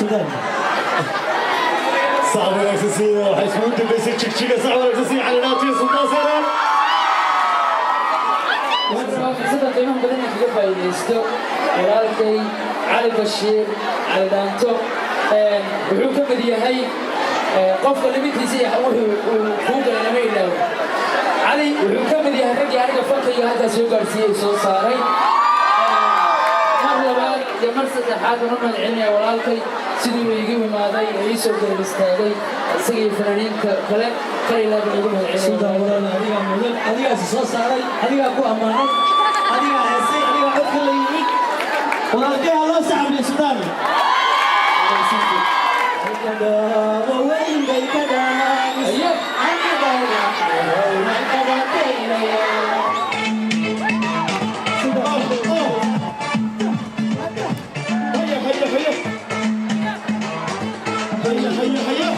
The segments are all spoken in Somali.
Suldaan. Sacab wanaagsan siiya. Waxay isugu dambaysay Jigjiga. Sacab wanaagsan siiya Cali Dhaanto iyo Suldaan Seeraar. Waxaan fursada qiimaha badan inaan kaga faa'iidaysto walaalkay Cali Bashiir Cali Dhaanto. Wuxuu ka mid yahay qofka limitiisa iyo wuxuu uu kuu galay lama ilaawo. Cali wuxuu ka mid yahay raggii aniga fanka iyo halkaas soo gaarsiiyey, soo saaray. Mar labaad iyo mar saddexaad una mahad celinaya walaalkay siduu iigu imaaday oo ii soo garab istaagay, isaga iyo fanaaniinta kale. Kal ilaa baan ugu mahad Suldaan, celinaya. Walaal, adigaa mudan, adigaasi soo saaray, adigaa ku ammaanan, adigaa heesay, adigaa codka la yimid. Walaalkay, ha loo sacabiyo Suldaan. Weyn bay ka dhaamis. Ayo. Aniga kaga. Haya, haya, haya, haya, haya, haya. Oh, oh, oh, oh. Haya, haya.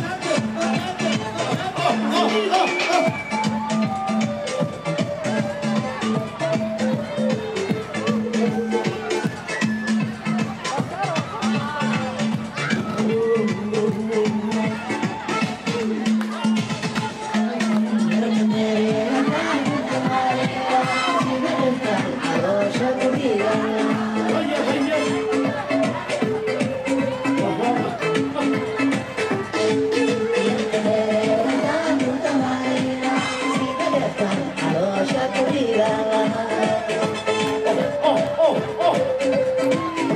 Oh, oh, oh.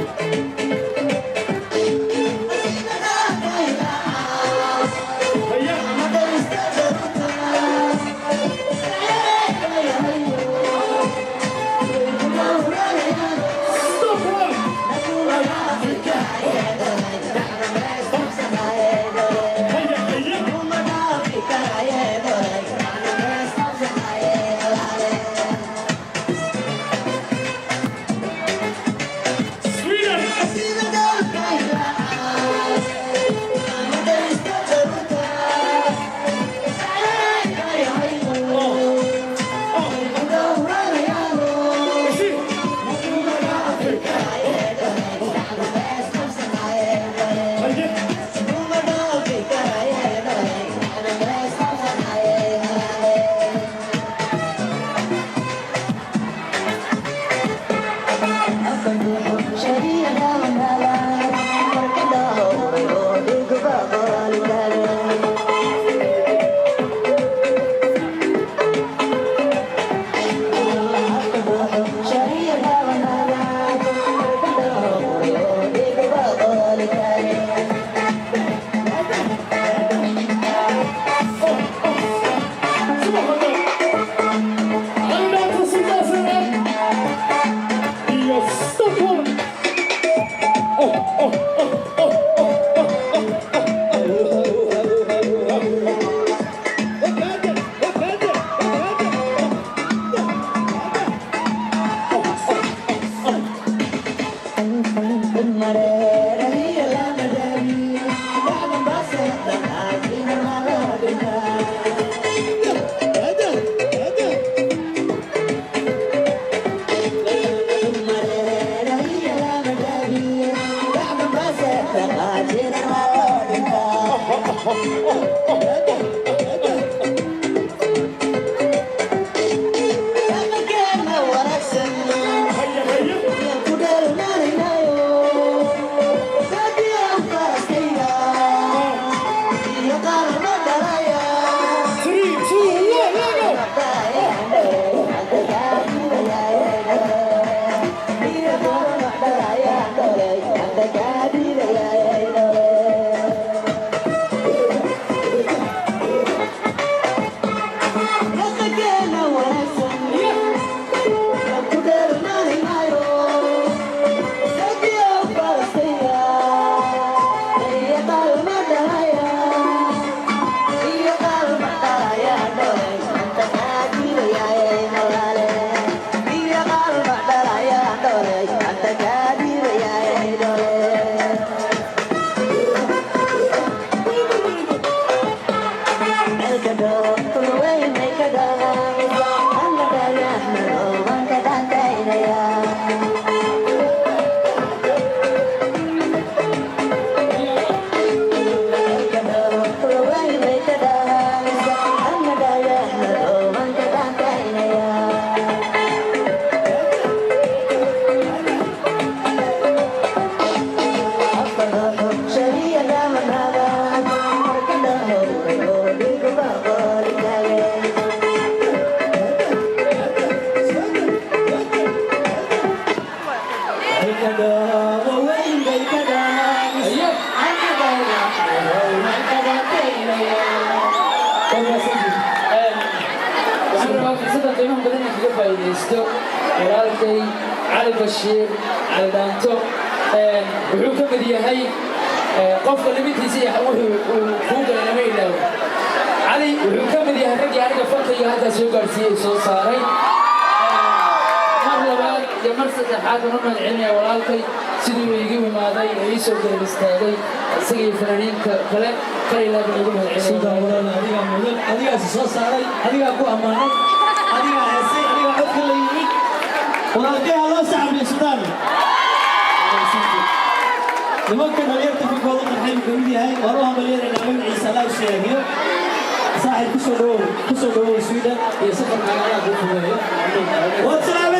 Haya. faa'iidaysto walaalkay Cali Bashiir Cali Dhaanto. Wuxuu ka mid yahay qofka libintiisa iyo wuxuu uu kuu galay lama ilaawo. Cali wuxuu ka mid yahay raggii aniga fankayga halkaas soo gaadhsiiyey, soo saaray. Mar labaad iyo mar saddexaad waan u mahad celinaya walaalkay siduu iigu imaaday oo ii soo garab istaagay, isaga iyo fanaaniinta kale. Kale ilaa baan ugu mahad Suldaan, celinaya. Walaal, adigaa mudan, adigaasi soo saaray, adigaa ku ammaanan, adigaa heesay, adigaa codka la yimid. Walaalkay, ha loo saxbiyo Suldaan. Nimanka dhalinyarta fankooda qarxay buu kamid yahay. Waan u hambalyeeraynaa, magaciisa Allah u siyaadiyo. Saaxib, kusoo dhawow, kusoo dhawow Sweden iyo safarkaaga. Allah kuu fududeeyo. Waad salaam.